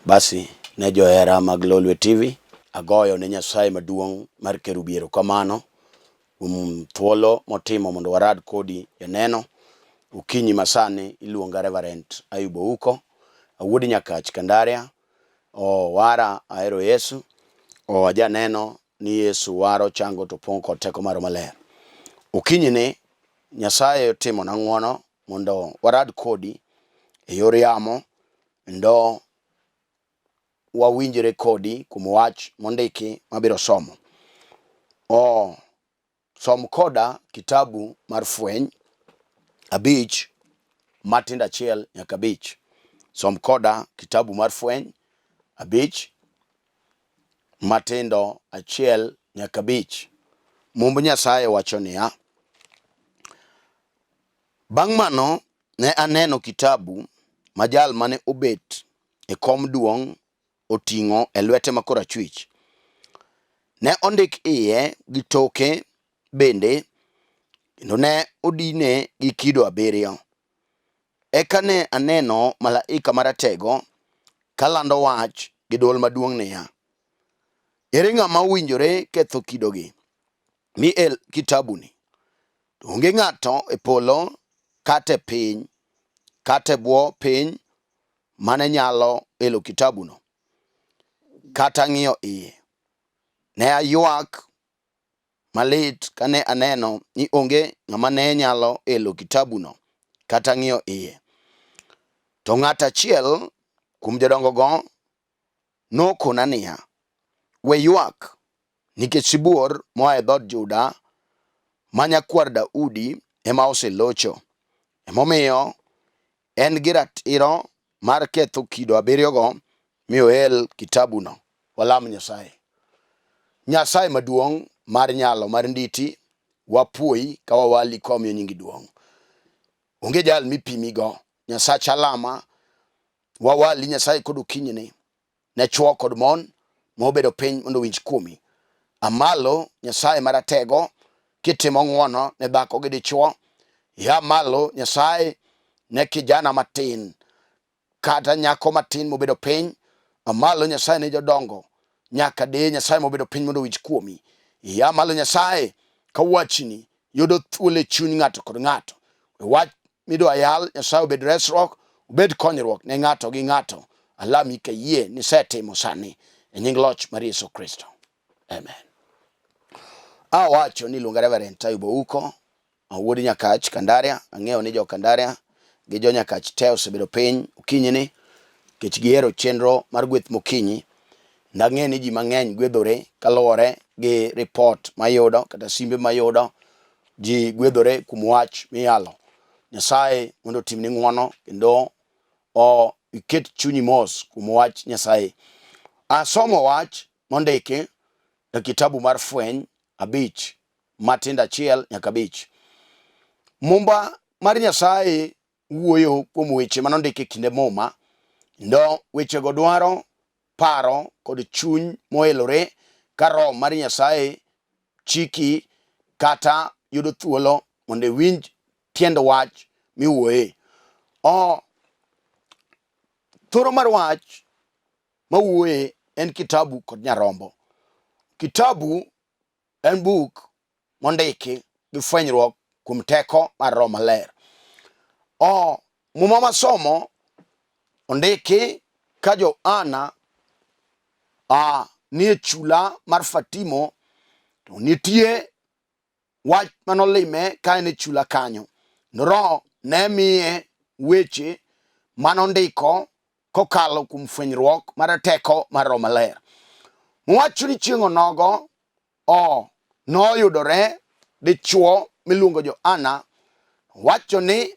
Basi ne johera mag Lolwe TV, agoyo ne Nyasaye maduong' mar Kerubi erokamano kuom thuolo motimo mondo warad kodi janeno. Okinyi masani iluonga Reverend Ayub Ouko, awuod Nyakach Kandaria, owara ahero Yesu, o ajaneno ni Yesu waro chango to pong' kod teko mar Maler. Okinyi ni Nyasaye otimona ng'wono mondo warad kodi e yor yamo kendo wawinjre kodi kuom wach mondiki mabiro somo. O som koda kitabu mar Fweny 5 matindo 1 nyaka 5. Som koda kitabu mar Fweny 5 matindo 1 nyaka 5. Mumb Nyasaye wacho niya, Bang' mano ne aneno kitabu ma jal mane obet e kom duong' oting'o e lwete ma korachwich. Ne ondik iye gi toke bende kendo ne odine gi kido abiriyo. Eka ne aneno malaika maratego kalando wach gi dwol maduong' niya, Ere ng'ama owinjore ketho kidogi mi el kitabuni? To onge ng'ato e polo kata e piny kata e bwo piny mane nyalo elo kitabuno kata ng'iyo iye. Ne aywak malit kane aneno ni onge ng'ama ne nyalo elo kitabuno kata ng'iyo iye. To ng'at achiel kuom jodongogo nokona niya, We ywak, nikech sibuor moa e dhood Juda, ma nyakwar Daudi ema oselocho. Emomiyo en gi ratiro mar ketho kido abiriyogo mi oel kitabuno. Walam Nyasaye. Nyasaye maduong' mar nyalo mar nditi, wapuoyi ka wawali ka wamiyo nyingi duong'. Onge jal mipimigo. Nyasach alama, wawali Nyasaye kod okinyini ne chwo kod mon mobedo piny mondo owinj kuomi. Amalo Nyasaye maratego kitimo ng'wono ne dhako gi dichwo. Ya malo Nyasaye ne kijana matin kata nyako matin mobedo piny. Amalo Nyasaye ne jodongo nyaka deye Nyasaye mobedo piny mondo owinj kuomi. Ya malo Nyasaye ka wachni yudo thuolo e chuny ng'ato kod ng'ato. Wach midwa yal Nyasaye obed resruok, obed konyruok ne ng'ato gi ng'ato. Alami ka yie nisetimo sani e nying loch mar Yesu Kristo. Amen. Awacho ni luonga Reverend Tayub Ouko, wuod Nyakach Kandaria. Ang'eyo ni jo Kandaria gi jo Nyakach te osebedo piny okinyi ni nikech gihero chenro mar gweth mokinyi. Nang'e ni ji mang'eny gwedhore kaluwore gi ripot mayudo kata simbe mayudo Ji gwedhore kuom wach miyalo. Nyasaye mondo otimni ng'wono kendo o iket chunyi mos kuom wach Nyasaye. Asomo wach mondiki e kitabu mar Fweny 5 matindo 1 nyaka 5. Mumba mar Nyasaye wuoyo kuom weche manondiki e kinde Muma, kendo wechego dwaro paro kod chuny moelore ka Roho mar Nyasaye chiki kata yudo thuolo mondo iwinj tiend wach miwuoye. O thoro mar wach mawuoye en kitabu kod nyarombo. Kitabu en buk mondiki gi fwenyruok kuom teko mar Roho Maler. O Muma masomo ondiki ka Johana a nie chula mar Fatimo to nitie wach manolime ka en e chula kanyo. Roho ne miye weche manondiko kokalo kuom fwenyruok mar teko mar Roho Maler. Wacho ni chieng' onogo o noyudore dichwo miluongo Johana wacho ni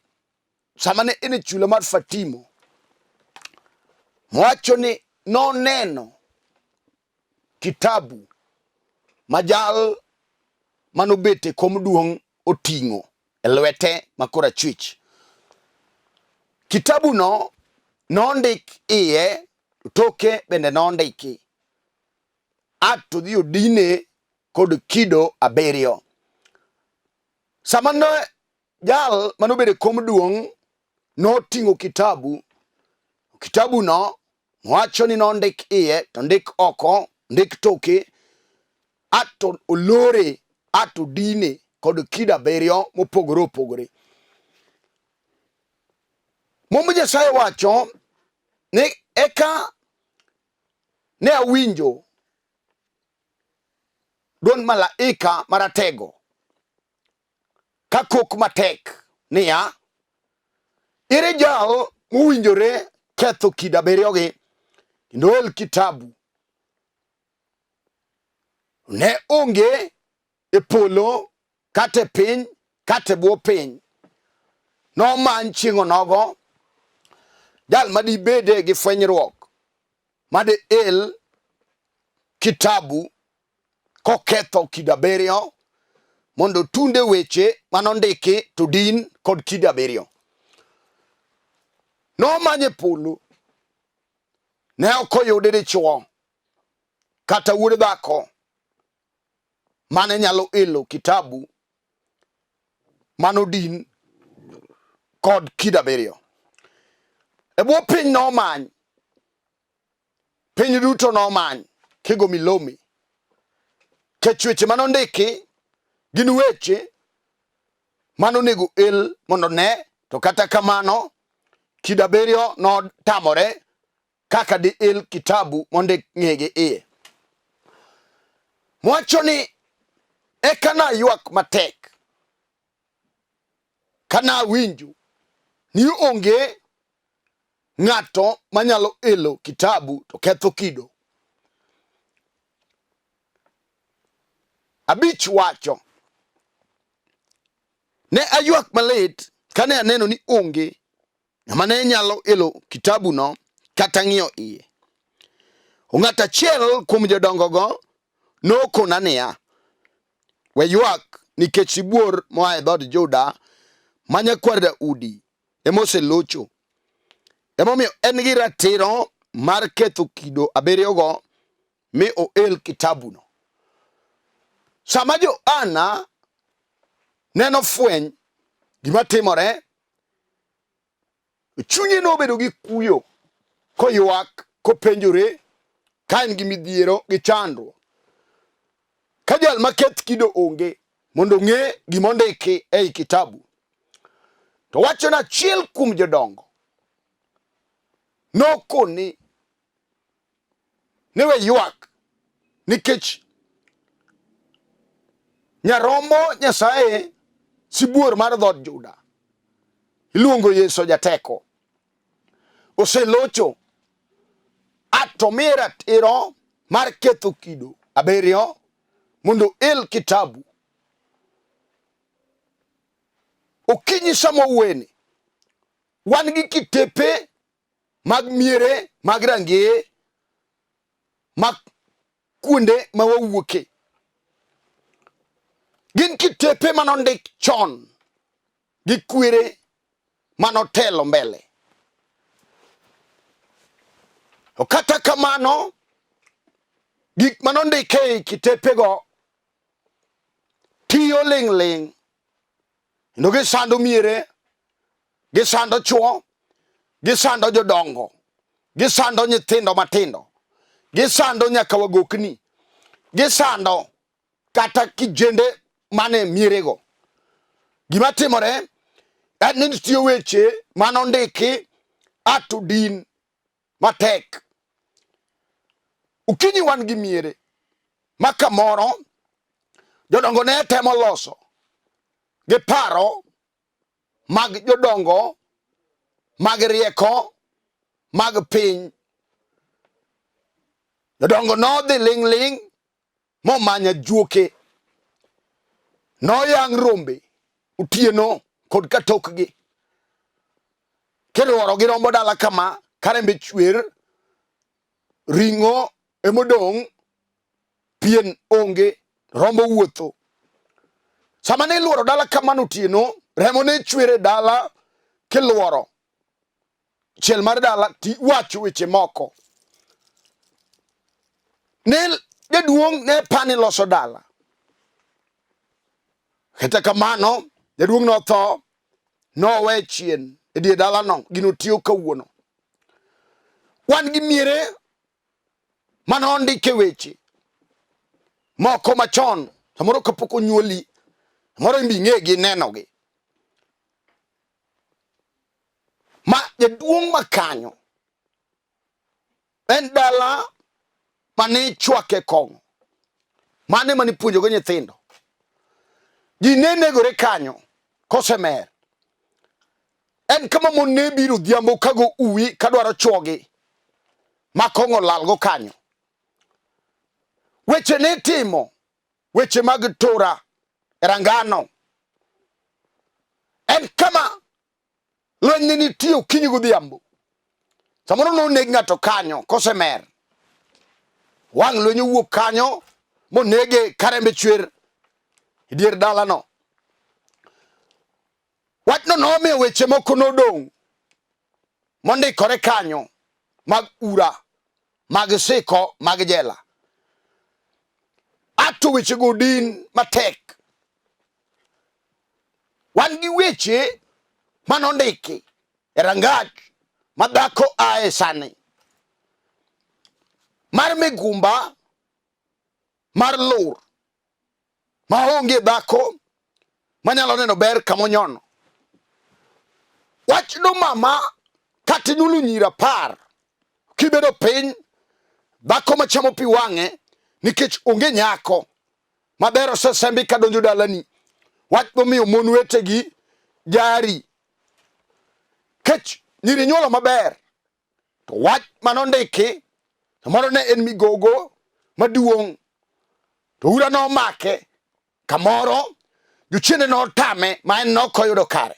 sama ne en e chula mar Fatimo wacho ni noneno kitabu ma jal manobet e kom duong' oting'o e lwete ma korachwich. Kitabuno nondik iye, toke bende nondiki. A to dhi odine kod kido abiriyo. Sama ne jal manobedo e kom duong' noting'o kitabu, kitabuno Wacho ni nondik iye to ndik oko, ndik toke, ato olore, ato dine kod kido abiriyo mopogore opogore. Mumb Nyasaye wacho ni eka ne awinjo dwond malaika maratego ka kok matek niya, Ere jal mowinjore ketho kido abiriyogi kendo el kitabu? Ne onge e polo kata e piny kata e bwo piny. Nomany chieng' onogo jal ma dibede gi fwenyruok ma de el kitabu koketho kido abiriyo mondo otunde weche manondiki to din kod kido abiriyo. Nomany e polo, ne ok oyude dichwo kata wuod dhako mane nyalo elo kitabu manodin kod kido abiriyo. E bwo piny nomany, piny duto nomany kigo milome. Kech weche manondiki gin weche manonego el mondo ne, to kata kamano kido abiriyo notamore kaka di il kitabu mondik ng'egi iye. Mwacho ni eka naywak matek ka nawinjo ni onge ng'ato manyalo elo kitabu to ketho kido. Abich wacho ne aywak malit kane aneno ni onge Ng'ama ne nyalo elo kitabuno kata ng'iyo iye. Ng'at achiel kuom jodongogo nokona niya, We ywak nikech sibuor moa e dhood Juda ma nyakwar Daudi ema oselocho. Emomiyo en gi ratiro mar ketho kido abiriyogo mi oel kitabuno. Sama Johana neno fweny gima timore, Chunye nobedo gi kuyo koywak kopenjore ka en gi midhiero gi chandruok. Ka jal maketh kido onge mondo ong'e gima ondiki ei kitabu. To wacho ni achiel kuom jodongo nokone ni we ywak nikech nyarombo Nyasaye sibuor mar dhood Juda iluongo Yesu jateko oselocho ato miye ratiro mar ketho kido abiriyo mondo el kitabu okinyi sama owuoyeni wan gi kitepe mag miere mag rangeye mag kuonde ma wawuoke gin kitepe manondik chon gi kwere manotelo mbele. To kata kamano, gik manondik ei kitepego tiyo ling' ling' kendo gisando miere gisando chwo, gisando jodongo, gisando nyithindo matindo, gisando nyaka wagokni, gisando kata kijende mane mierego. Gima timore en ni nitie weche manondiki ato din matek. Okinyi wan gi miere ma kamoro jodongo ne temo loso gi paro mag jodongo mag rieko mag piny. Jodongo nodhi ling' ling' momanya juoke, noyang' rombe otieno kod katokgi kiluoro gi rombo dala kama karembe chwer ring'o emodong' pien onge rombo wuotho sama ne iluoro dala kamano otieno remo ne chwer e dala kiluoro chiel mar dala ti wacho weche moko ne jaduong' ne pani loso dala kata kamano jaduong' notho nowe chien e dier dalano gino tiyo kawuono. Wan gi miere mane ondike weche moko machon, samoro kapok onyuoli, samoro imbe ing'egi nenogi. Ma jaduong' ma kanyo en dala mane ichwake kong'o, mane mane ipuonjogo nyithindo. Ji ne negore kanyo kosemer. En kama mon ne biro odhiambo kago uwi kadwaro chwogi ma kong'o lalgo kanyo. Weche ne itimo, weche mag tora e rangano. En kama lweny ne nitie okinyi godhiambo. Samoro noneg ng'ato kanyo kosemer. Wang' lweny owuok kanyo monege karembe chwer e dier dalano. Wachno nomiyo weche moko nodong' mondikore kanyo mag ura, mag siko, mag jela. Ato wechego odin matek. Wan gi weche manondiki e rangach ma dhako ae sani mar migumba mar lur maonge dhako manyalo neno ber kama onyono. Wachno mama, kata inyuolo nyiri 10, kibedo piny, dhako machamo pi wang'e nikech onge nyako maber osesembi kadonjo dalani. Wach momiyo mon wetegi jari. Kech nyiri nyuolo maber, To wach manondiki samoro ne en migogo maduong' to ura nomake kamoro jochiende notame ma en nok oyudo kare.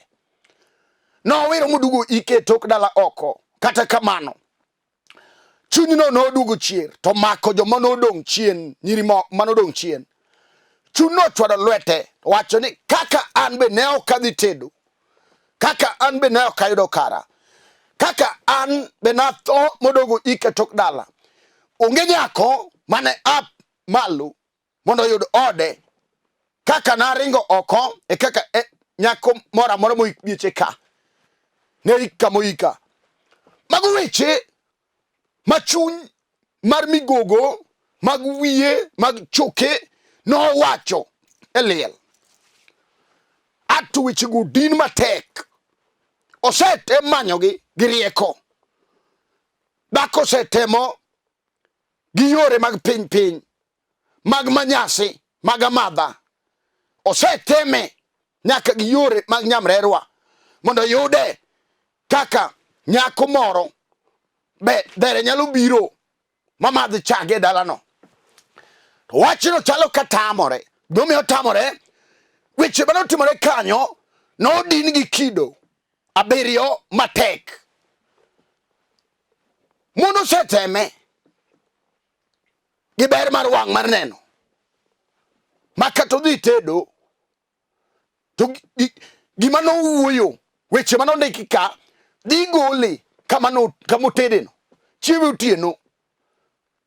Nowiro moduogo ike e tok dala oko. Kata kamano, chunyno noduogo chier to mako joma nodong' chien, nyiri manodong' chien. Chunyno ochwado lwete wacho ni kaka an be ne ok adhi tedo kaka an be ne ok ayudo kara, kaka an be natho modogo ike tok dala, onge nyako mane up malo mondo oyud ode kaka naringo oko e kaka e, nyako moro amora moik mieche ka ne ik kamoika. Mago weche ma chuny mar migogo mag wiye mag choke nowacho e liel. Ato wechego din matek. Osetem manyogi gi rieko. Dhako osetemo gi yore mag piny piny, mag manyasi, mag amadha. Oseteme nyaka gi yore mag nyamrerwa mondo oyude kaka nyako moro be dhere nyalo biro mamadh chage e dalano. To wachno chalo ka tamore. Gimomiyo otamore, weche mane otimore kanyo nodin gi kido abiriyo matek. Mon oseteme gi ber mar wang' mar neno ma kata odhi tedo to gima nowuoyo weche mane ondiki ka dhi gole kama no kama otedeno chiewe otieno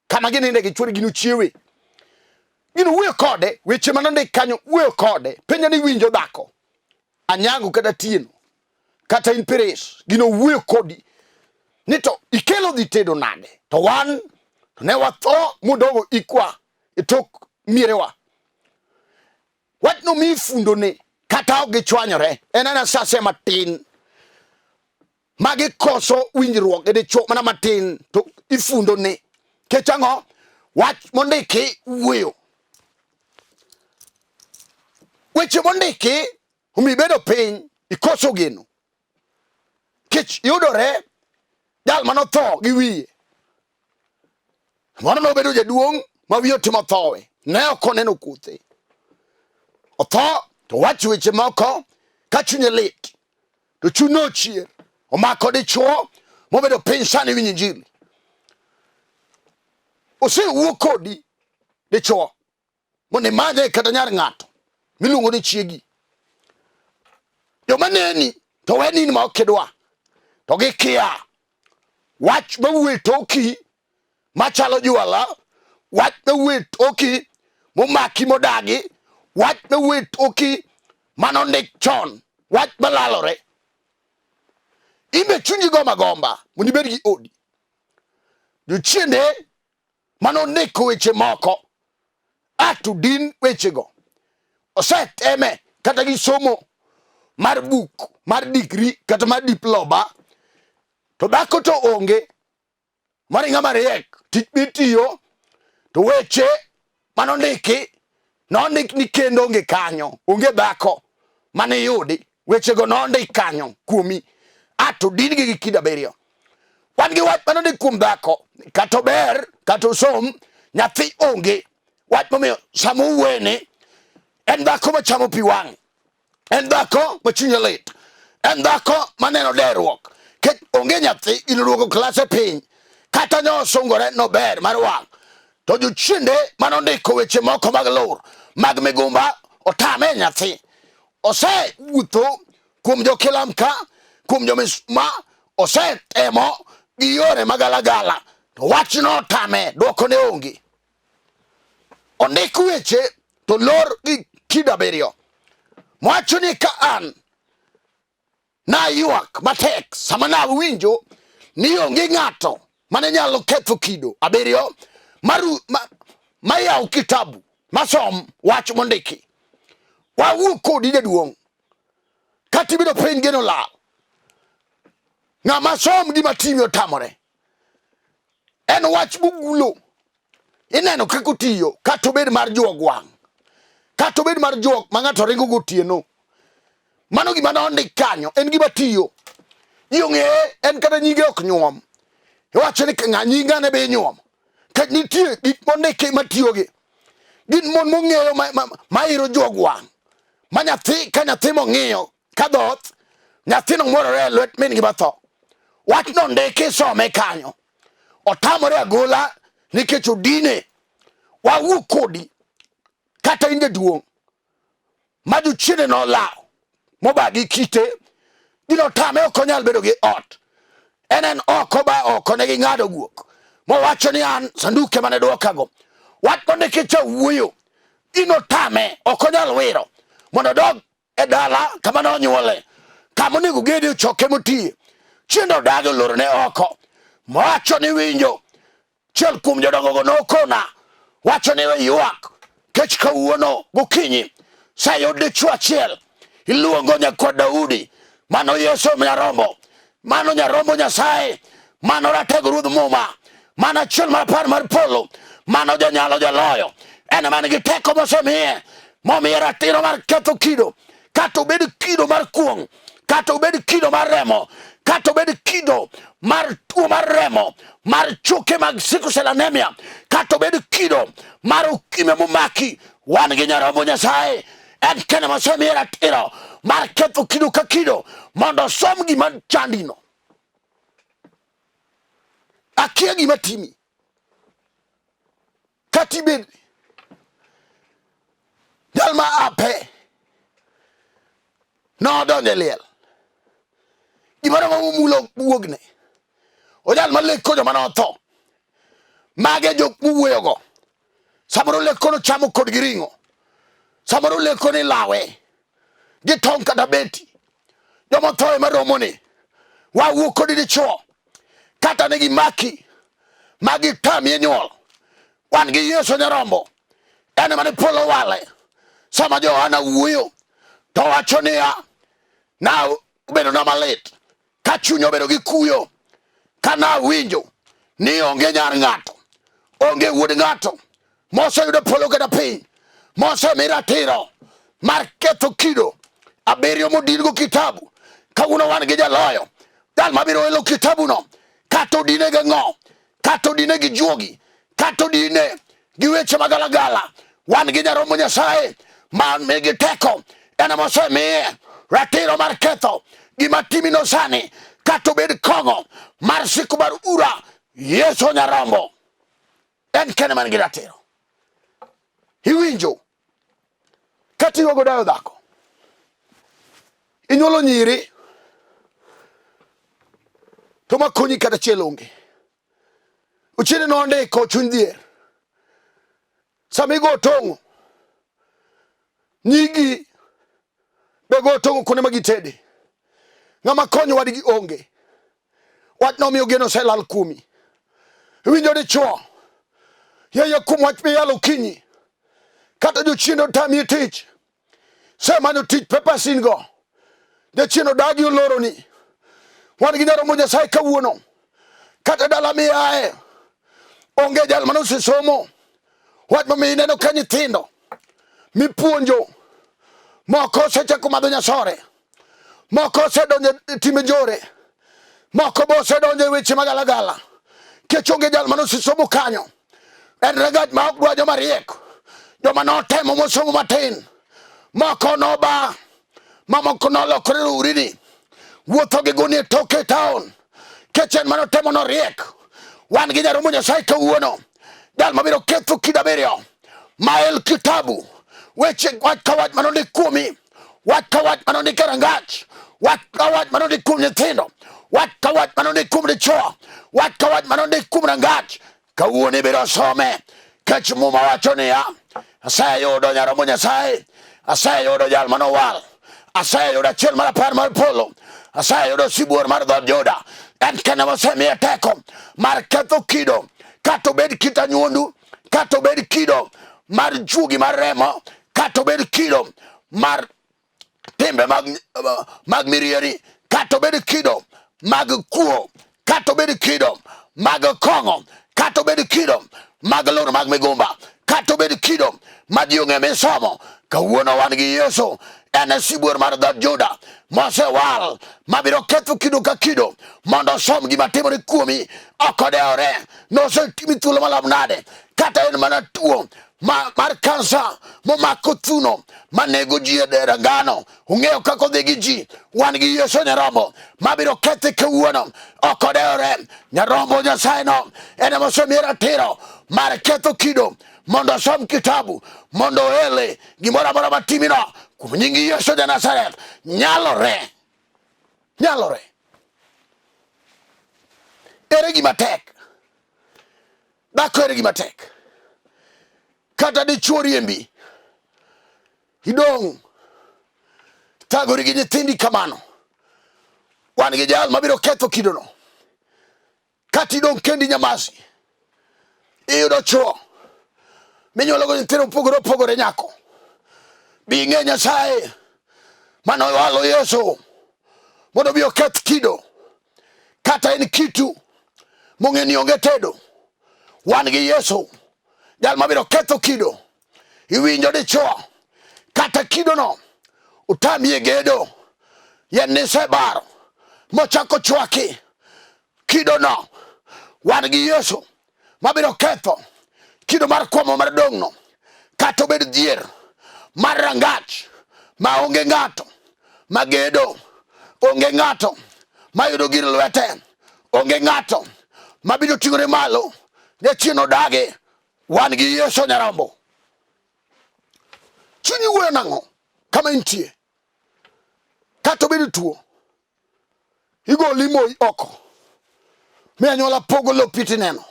kama gininde gi chwore gino chiewe gino wuoyo kode weche mane ondik kanyo wuoyo kode penja ni winjo dhako anyango kata tieno kata in Peres gino wuoyo kodi ni to ikelo dhi tedo nade to wan to ne watho modogo ikwa e tok mierewa Wachno mi fundone kata ok gichwanyore en ana sase matin ma gikoso winjruok gi dichwo mana matin to ifundone. Kech ang'o? Wach mondiki wuoyo. Weche mondiki omiyo ibedo piny ikoso geno. Kech yudore jal manotho gi wiye Mano nobedo jaduong' ma wiye otimo thowe. Ne ok oneno kuthe. Otho to wacho weche moko ka chunye lit. To chuny nochier. Omako dichwo mobedo piny sani winjo injili. Osewuo kodi dichwo mondo imanye kata nyar ng'ato miluongo ni chiegi. Joma neni to we nini ma ok idwa to gikia wach mawuo e toki machalo jwala, wach mawuo e toki momaki modagi, wach mawuo e toki manondik chon, wach malalore. Imbe chunyi gomba gomba mondo ibed gi odi. Jochiende mane ondiko weche moko a to din wechego oseteme kata gi somo mar buk mar digri kata mar diploma to dhako to onge mano ng'ama riek tich mitiyo to weche mane ondiki nondik ni kendo onge kanyo onge dhako mane iyudi wechego nondik kanyo kuomi a to din-gi gi kido abiriyo wan gi wach mane ondik kuom dhako kata ober kata osom nyathi onge wach momiyo sama owuoyeni en dhako machamo pi wang'e en dhako ma chunye lit en dhako maneno derruok kech onge nyathi gino duoko klase piny kata ne osungore nober mar wang' to jochiende manondiko weche moko mag lur mag migumba otame nyathi osewuotho kuom jokilamka kuom jomisma osetemo gi yore magalagala to wachno otame dwoko ne onge ondik weche to lor gi kido abiriyo mwacho ni ka an naywak matek sama nawinjo ni onge ng'ato mane nyalo ketho kido abiriyo mayaw kitabu masom wach mondiki wawuo kodi jaduong' kata ibedo piny geno lal ng'ama som gima timi otamore en wach bugulo ineno kaka otiyo kata obed mar juog wang' kata obed mar juok ma ng'ato ringo gotieno mano gima nondik kanyo en gima tiyo ji ong'eye en kata nyinge ok nyuom iwacho ni ng'a nying ng'ane be inyuom kech nitie gik mondiki matiyogi gin mon mong'eyo ma iro juog wang' ma nyathi ka nyathi mong'iyo ka dhoth nyathino ng'worore e lwet min gi matho wachno ndiki some kanyo otamore agola nikech odine wawuo kodi kata in jaduong' ma jochiende nolawo mobagi kite gino tame ok onyal bedo gi ot en en oko ba oko ne ging'ado guok mowacho ni an sanduke mane dwokago wach mondiki cha wuoyo gino tame ok onyal wiro mondo odog e dala kama nonyuole kama onego gede ochoke motiye chiendo odagi olorone oko mowacho ni winjo Achiel kuom jodongogo nokona wacho ni we ywak kech kawuono gokinyi sayud dichwo achiel iluongo nyakwar Daudi mano Yesu nyarombo mano nyarombo Nyasaye mano ratego ruodh muma mano achiel mar apar mar polo mano janyalo jaloyo en man gi teko mosemiye momiye ratiro mar ketho kido kata obed kido mar kuong' kata obed kido mar remo kata obed kido mar tuo mar remo mar choke mag sickle cell anemia kata obed kido mar okime momaki wan gi nyarombo nyasaye en kende mosemiye ratiro mar ketho kido ka kido mondo osom gima chandino akia gima timi kata ibed jal ma ape nodonjo e liel gimoro ma mulo wuogne ojal ma leko joma notho mage jok muwuoyogo samoro leko nochamo kodgi ring'o samoro leko ni lawe gi tong' kata beti joma otho ema romoni wawuok kodi dichuo kata ne gimaki ma gitamie nyuol wan gi Yesu nyarombo en ema ne polo wale sama Johana wuoyo to wacho niya na obedona malit ka chunya obedo gi kuyo ka nawinjo ni onge nyar ng'ato onge wuod ng'ato moseyudo polo kata piny mosemi ratiro mar ketho kido abiriyo modin-go kitabu kawuono wan gi jaloyo jal mabiro elo kitabuno kata odine gi ng'o kata odine gi juogi kata odine gi weche magalagala wan gi nyaromo nyasaye ma nigi teko en ema osemiye ratiro mar ketho gima timino sani kata obed kong'o mar siko mar ura yesu nyarombo en kende man gi ratiro iwinjo kata iwago dayo dhako inyuolo nyiri to makonyi kata achiel onge Ochiende nondiko chuny dhier. Sama igo tong'o, nyigi be go tong'o kuonde ma gitede. Ng'ama konyo wadgi onge. Wach nomiyo geno oselal kuomi. Iwinjo dichuo? Yeye kuom wach miyalo okinyi. Kata jochiende otami tich. Semanyo tich papers in go. Jachien odagi oloroni. Wan gi nyaromo Nyasaye kawuono. Kata dala miaye. Onge jal mane osesomo. Wach momiyo ineno ka nyithindo mipuonjo moko osechako madho nyasore, moko osedonjo e timbe njore, moko be osedonjo e weche magalagala kech onge jal mane osesomo kanyo. En rangach ma ok dwa joma riek, joma notemo mosomo matin, moko noba, mamoko nolokore rurini, wuotho gi gunia e toke e taon, kech en mane otemo noriek. Wan gi nyaromo Nyasaye kawuono, jal mabiro ketho kido abiriyo ma el kitabu, weche wach ka wach mane ondik kuomi, wach ka wach mane ondik e rangach, wach ka wach mane ondik kuom nyithindo, wach ka wach mane ondik kuom dichwo, wach ka wach mane ondik kuom rangach, kawuono ibiro some kech Muma wacho niya, aseyudo nyaromo Nyasaye, aseyudo jal mane owal, aseyudo achiel mar apar mar polo, aseyudo sibuor mar dhood Juda. En kende mosemiye teko mar ketho kido, kata obed kit anyuondu, kata obed kido mar juogi mar remo, kata obed kido mar timbe mag mirieri, kata obed kido mag kuo, kata obed kido mag kong'o, kata obed kido mag lor mag migumba, kata obed kido ma ji ong'e misomo. Kawuono wan gi Yesu, en e sibuor mar dhood Juda mosewal, mabiro ketho kido ka kido mondo osom gima timore kuomi. Ok odewore nosetimi thuolo malam nade, kata en mana tuo mar kansa momako thuno manego ji e dera ngano. Ung'eyo kaka odhi gi ji. Wan gi Yesu Nyarombo mabiro kethe kawuono. Ok odewore. Nyarombo Nyasaye no en ema osemiye ratiro mar ketho kido mondo osom kitabu mondo oele gimoro amora matimino kuom nying Yesu ja Nazareth. Nyalore, nyalore. Ere gima tek? Dhako ere gima tek? Kata dichuo riembi, idong' thagori gi nyithindi kamano. Wan gi jal mabiro ketho kidono. Kata idong' kendi nyamasi, iyudo chuo minyuologo nyithindo mopogore opogore nyako. Bi ing'e Nyasaye manowalo Yesu mondo obi oketh kido kata en kitu mong'e ni onge tedo. Wan gi Yesu jal mabiro ketho kido. Iwinjo dichuo kata kidono otamie gedo, yien nisebaro mochako chwaki kidono. Wan gi Yesu mabiro ketho kido mar kwamo mar dong'no, kata obed dhier mar rangach ma onge ng'ato magedo, onge ng'ato mayudo gir lwete, onge ng'ato mabiro ting'ore malo jachien odagi. Wan gi Yesu Nyarombo. Chunyi wuoyo nang'o kama intie? Kata obed tuo, igoli moi oko mi anyuola pogo lopi tineno.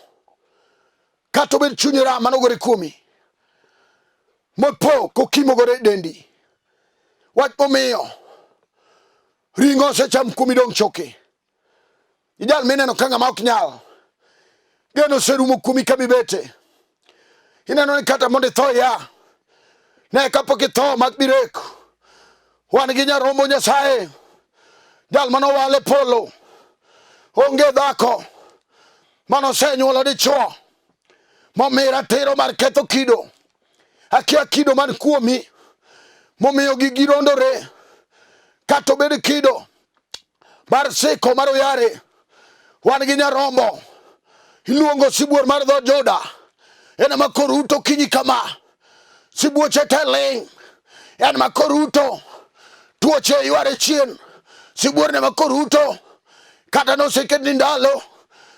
Kata obed chunyi ram manogore kuomi mopo kokimo gore e dendi. Wach momiyo ring'o osecham kuomi dong' choke. Ijal mineno ka ng'ama ok nyal. Geno oserumo kuomi ka mibete. Ineno ni kata mondo itho ya. Ne kapok itho mak birek. Wan gi nyarombo Nyasaye. Jal mane owal e polo. Onge dhako mane osenyuolo dichwo momi ratiro mar ketho kido. Akia kido man kuomi momiyo gigi rondore kata obed kido mar siko mar oyare. Wan gi nyarombo iluongo sibuor mar dhood Juda, en ema koruto okinyi kama, sibuoche te ling', en ema koruto tuoche yware chien, sibuor ne ema koruto kata noseketni ndalo,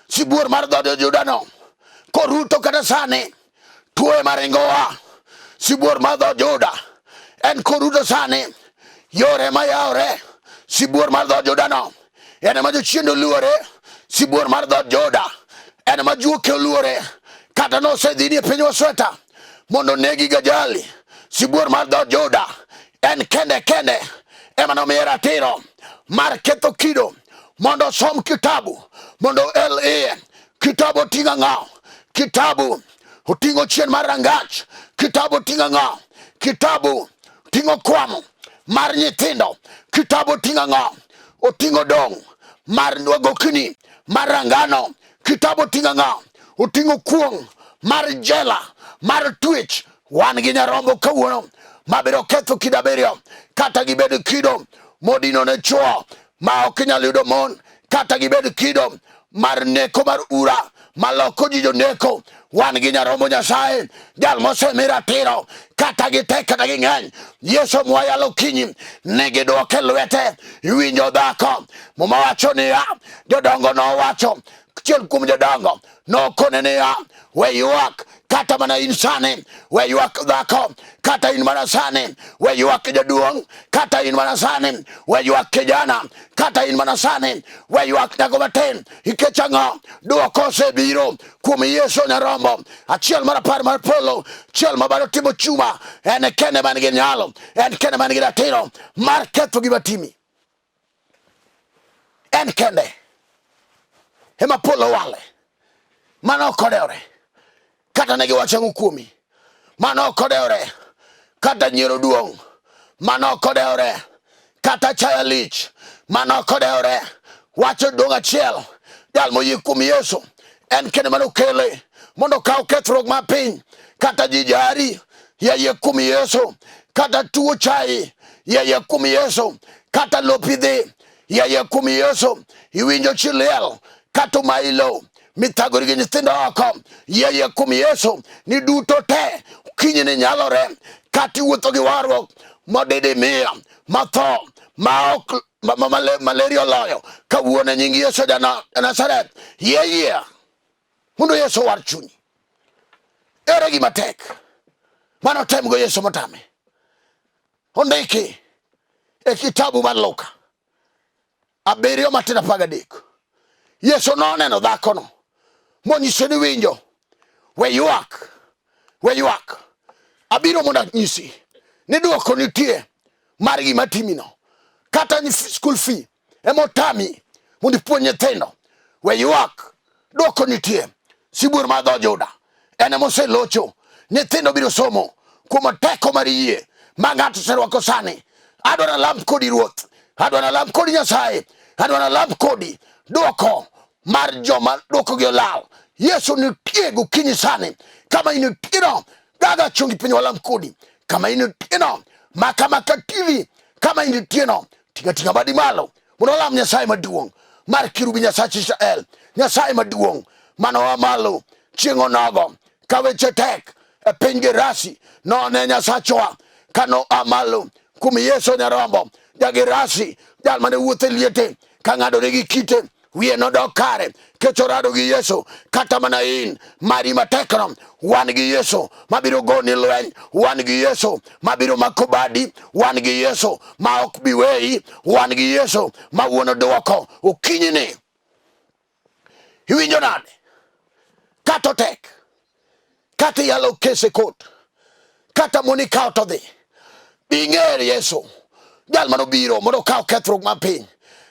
sibuor mar dhood Juda no koruto kata sani tuo ema ringowa, sibuor mar dhood Juda en koruto sani, yore ma yawre, sibuor mar dhood Juda no en ema jochiende oluore, sibuor mar dhood Juda en ema juoke oluore, kata nosedhini e piny wasweta mondo onegi gajali, sibuor mar dhood Juda en kende kende ema nomiye ratiro mar ketho kido mondo osom kitabu mondo el iye. Kitabu oting'o ang'o? Kitabu oting'o chien mar rangach. Kitabu oting'o ang'o? Kitabu oting'o kwamo mar nyithindo. Kitabu oting'o ang'o? Oting'o dong' mar wagokni mar rangano. Kitabu oting'o ang'o? Oting'o kuong' mar jela mar twech. Wan gi nyarombo kawuono mabiro ketho kido abiriyo, kata gibed kido modino ne chwo ma ok nyal yudo mon, kata gibed kido mar neko mar ura maloko ji joneko. Wan gi nyarombo Nyasaye, jal mosemi ratiro, kata gitek kata ging'eny. Yesu mwayalo kinyi ne gidwoke lwete. Iwinjo dhako? Muma wacho niya, jodongo nowacho, achiel kuom jodongo nokone niya, we ywak kata mana in sani, we ywak dhako kata in mana sani, we ywak jaduong' kata in mana sani, we ywak kijana kata in mana sani, we ywak nyako matin. Nikech ang'o? Dwoko osebiro kuom Yesu Nyarombo, achiel mar apar mar polo, achiel ma bado timo chuma. En kende man gi nyalo, en kende man gi ratiro mar ketho gima timi. En kende ema polo wale, mano ok odewore kata ne giwacho ang'o kuomi, mano ok odewore kata nyiero duong', mano ok odewore kata chaya lich, mano ok odewore. Wacho duong' achiel, jal moyie kuom Yesu en kende mane okele mondo okaw kethruok mar piny. Kata ji jari, yie kuom Yesu. Kata tuo chayi, yie kuom Yesu. Kata lopi dhi, yie kuom Yesu. Iwinjo chi liel, kata omayi lowo mithagori gi nyithindo oko, yie kuom Yesu ni duto te kinyi ni nyalore. Kata iwuotho gi warruok modidi miya matho ma ok malaria oloyo kawuono e nying Yesu ja Nazareth, yie yie mondo Yesu owar chunyi. Ere gima tek mano temgo Yesu motame? Ondiki e kitabu mar Luka 7 matindo 13. Yesu noneno dhakono monyise ni winjo, we ywak, we ywak. Abiro mondo anyisi ni dwoko nitie mar gima timino. Kata ni school fee ema otami mondo ipuonj nyithindo, we ywak, dwoko nitie. Sibuor mar dho Juda en ema oselocho. Nyithindo biro somo kuom teko mar yie ma ng'ato oserwako sani. Adwaro alam kodi Ruoth, adwaro alam kodi Nyasaye, adwaro alam kodi dwoko mar joma dwokogi olal. Yesu nitie gokinyi sani, kama initieno gaga chungi piny walam kodi, kama initieno maka maka TV, kama initieno tinga tinga badi malo mondo walam Nyasaye maduong' mar kirubi Nyasach Israel, Nyasaye maduong' manoa malo chieng' onogo ka weche tek e piny Gerasi none Nyasachwa kano a malo kuom Yesu Nyarombo ja-Gerasi, jal mane wuotho e liete ka ng'adore gi kite, wiye nodok kare kech orado gi Yesu. Kata mana in mari matekno, wan gi Yesu mabiro goni lweny, wan gi Yesu mabiro mako badi, wan gi Yesu ma ok bi weyi, wan gi Yesu ma wuon dwoko okinyini. Iwinjo nade? Kata otek, kata iyalo kes e kot, kata mon ikawo to dhi, ing'er Yesu jal mane obiro mondo okaw kethruok mar piny.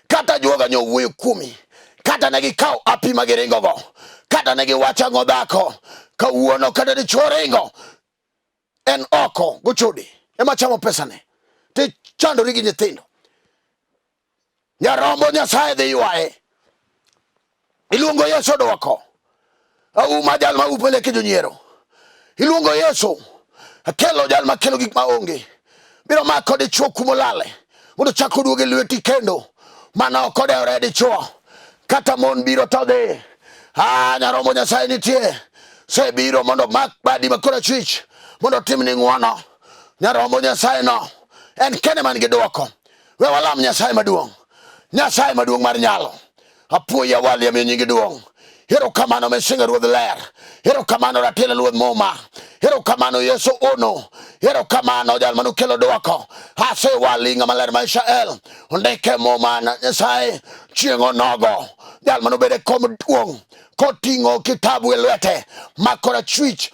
Kata juoga nyo wuoyo kuomi, kata ne gikawo api ma giringogo, kata ne giwacho ang'o dhako kawuono, kata dichwo ringo en oko gochode ema chamo pesane tichandori gi nyithindo. Nyarombo Nyasaye dhi ywaye. Iluongo Yesu dwoko. Auma jal ma upo leke jonyiero. Iluongo Yesu. Akelo jal ma kelo gik ma onge. Biro mako dichwo kumolale. Mondo chak oduoge lweti kendo. Mana ok odewore dichwo. Kata mon biro to dhi. Ah, Nyarombo Nyasaye nitie. Sebiro mondo mak badi ma korachwich. Mondo otimni ng'wono. Nyarombo Nyasaye no. En kende man gi dwoko. We walam Nyasaye maduong', Nyasaye maduong' mar nyalo. Apuoyi awali amiyo nyingi duong'. Erokamano Misinga Ruodh Ler. Erokamano Ratelo Ruodh Muma. Erokamano Yesu Ono. Erokamano jal manokelo dwoko. Asewali ng'ama ler ma Israel. Ondike Muma na Nyasaye chieng' onogo. Jal manobedo e kom duong' koting'o kitabu e lwete ma korachwich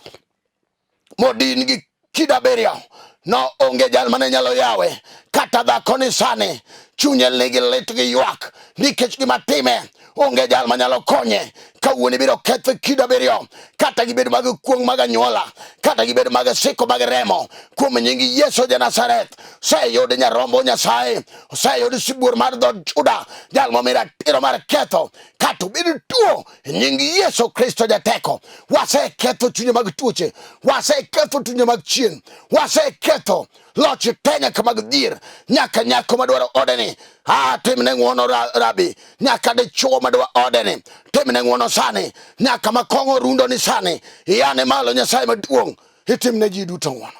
modin gi kido abiriyo no onge jal mane nyalo yawe. Kata dhako ni sani chunye nigi lit gi ywak nikech gima time. Onge jal manyalo konye. Kawuono ibiro ketho kido abiriyo, kata gibed mag kuong' mag anyuola, kata gibed mag siko mag remo. Kuom nying Yesu ja Nazareth, oseyud nyarombo Nyasaye, oseyud sibuor mar dhood Juda, jal momi ratiro mar ketho, kata obed tuo, e nying Yesu Kristo jateko. Waseketho chunye mag tuoche, waseketho chunye mag chien, waseketho loch te nyaka mag dhier, nyaka nyako madwaro odeni. Ah, timne ng'wono rabi, nyaka dichuo madwa odeni, timne ng'wono sani, nyaka ma kong'o rundo ni sani, iyane malo Nyasaye maduong', itimne ji duto ng'wono.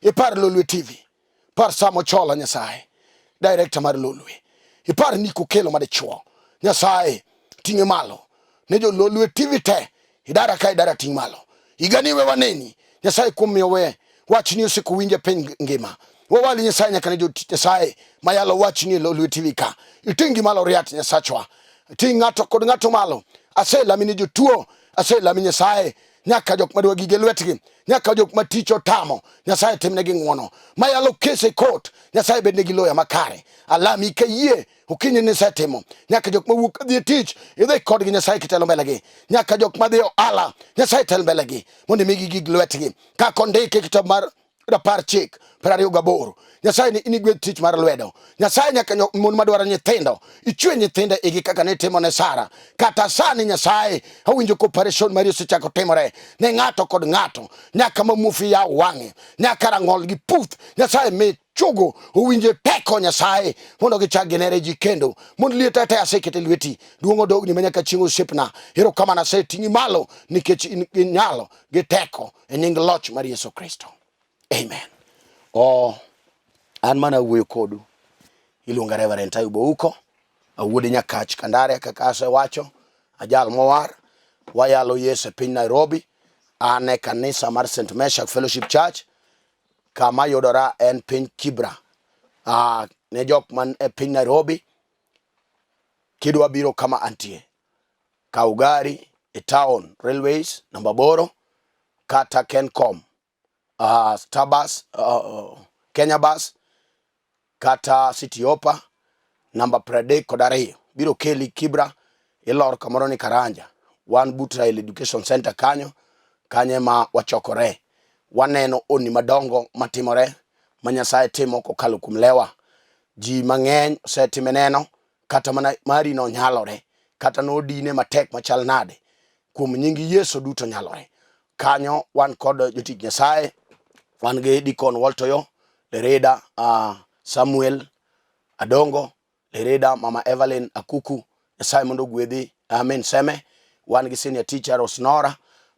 Ipar Lolwe TV, par Sam Ochola Nyasaye, director mar Lolwe, ipar Nick Okello madichuo, Nyasaye ting'e malo ne jo Lolwe TV te, idara ka idara ting' malo. Higani we waneni Nyasaye kuom miyo we wachni osiko winje piny ngima. Wawali Nyasaye nyaka ne jotich Nyasaye mayalo wachni e Lolwe TV ka. Iting' gi malo riat Nyasachwa. Ting' ng'ato kod ng'ato malo. Aselami ni jotuo, aselami Nyasaye nyaka jok madwa gige lwetgi, nyaka jok ma tich otamo, Nyasaye timnegi ng'wono. Mayalo kes e kot, Nyasaye bednegi loya makare. Alami kayie okinyi nisetimo nyaka jok mawuok dhi e tich idhi kodgi Nyasaye kitelo mbelegi nyaka jok madhi e ohala Nyasaye tel mbelegi mondo imigi gig lwetgi kaka ondiki e kitabu mar rapar chik 28 Nyasaye ni inigwedh tich mar lwedo Nyasaye nyaka mon madwaro nyithindo ichwe nyithindo igi kaka nitimo ne Sara kata sani Nyasaye awinjo ka operation mari osechako timore ne ng'ato kod ng'ato nyaka ma muofu yaw wang'e nyaka rang'ol gi puth Nyasaye mi chogo owinje teko Nyasaye mondo gichak ginere ji kendo mondo lieta te asekete lweti duong' odogni ma nyaka chieng' osiepna erokamano aseting'i malo nikech in gi nyalo gi teko e nying loch mar Yesu Kristo amen o an mana wuoyo kodu iluonga Reverend Ayub Ouko awuod Nyakach Kandare kaka asewacho ajal mowar wayalo Yesu e piny Nairobi an e kanisa mar St. Meshak Fellowship Church Kama yudora en piny Kibra. Ne jok man e piny Nairobi, kidwa biro kama antie, kaw gari e town railways namba 8 kata Kencom, Starbus, Kenya Bus kata City Hopper namba 32 biro keli Kibra, ilor kamoro ni Karanja. Wan but Rail Education Center kanyo, kanyo ema wachokore. Waneno honni madongo matimore ma Nyasaye timo kokalo kuom lewa. Ji mang'eny osetime neno kata mana mari nonyalore, kata nodine matek machal nade, kuom nying Yesu duto nyalore. Kanyo wan kod jotich Nyasaye, wan gi Deacon Walter Yo, Lerida Samuel Adongo, Lerida Mama Evelyn Akuku, Nyasaye mondo ogwedhi, amen. Seme, wan gi senior teacher Rosnora,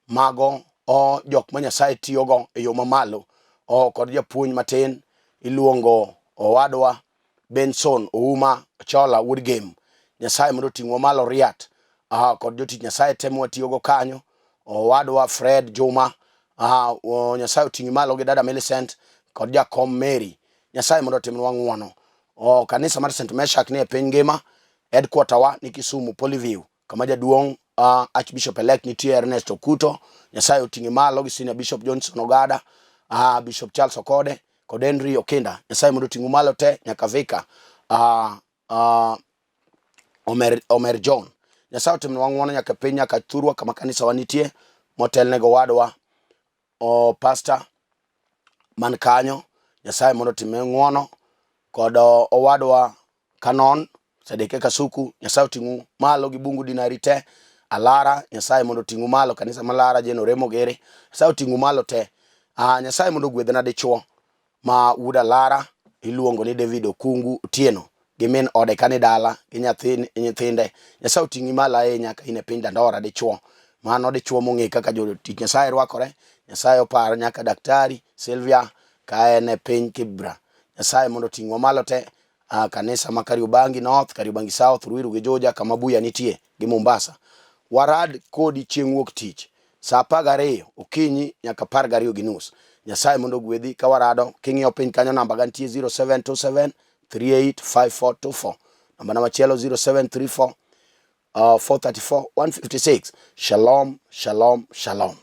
mago o jok ma Nyasaye tiyogo e yo mamalo, o kod japuonj matin iluongo owadwa Benson Ouma Ochola wuod Gem. Nyasaye mondo oting'wa malo riat kod jotich Nyasaye te mwatiyogo kanyo. Owadwa Fred Juma Nyasaye oting'i malo gi dada Millicent kod jakom Mary. Nyasaye mondo otimnwa ng'wono. Kanisa mar St. Meshak ni e piny ngima, headquarter wa ni Kisumu Polyview kama jaduong' Archbishop elect nitie Ernest Okuto. Nyasaye oting'e malo gi Senior Bishop Johnson Ogada, Bishop Charles Okode kod Henry Okinda. Nyasaye mondo oting'u malo te nyaka Vika Omer John. Nyasaye otimnwa ng'wono nyaka piny nyaka thurwa kama kanisa wa nitie motelne go wadwa o pastor man kanyo. Nyasaye mondo otimne ng'wono kod owadwa Canon Sadeke Kasuku. Nyasaye oting'u malo gi bungu dinari te. Alara, Nyasaye mondo oting'u malo, kanisa malara Jane Oremo Gere. Nyasaye oting'u malo te. Nyasaye mondo ogwedhna dichuo ma wuod Alara iluongo ni David Okungu Otieno gi min ode kani dala gi nyithinde. Nyasaye oting'i malo ahinya ka in e piny Dandora dichuo. Mano dichuo mong'e kaka jotich Nyasaye rwakore. Nyasaye opar nyaka daktari Sylvia ka en e piny Kibra. Nyasaye mondo oting'wa malo te. Kanisa ma Kariobangi North, Kariobangi South, Ruiru gi Juja kama buya nitie gi Mombasa. Warad kodi chieng' wuok tich saa 12 okinyi nyaka 12:30. Nyasaye mondo ogwedhi ka warado. King'iyo piny kanyo namba ga nitie 0727 385424. Namba na machielo 0734 434 156. Shalom, shalom, shalom.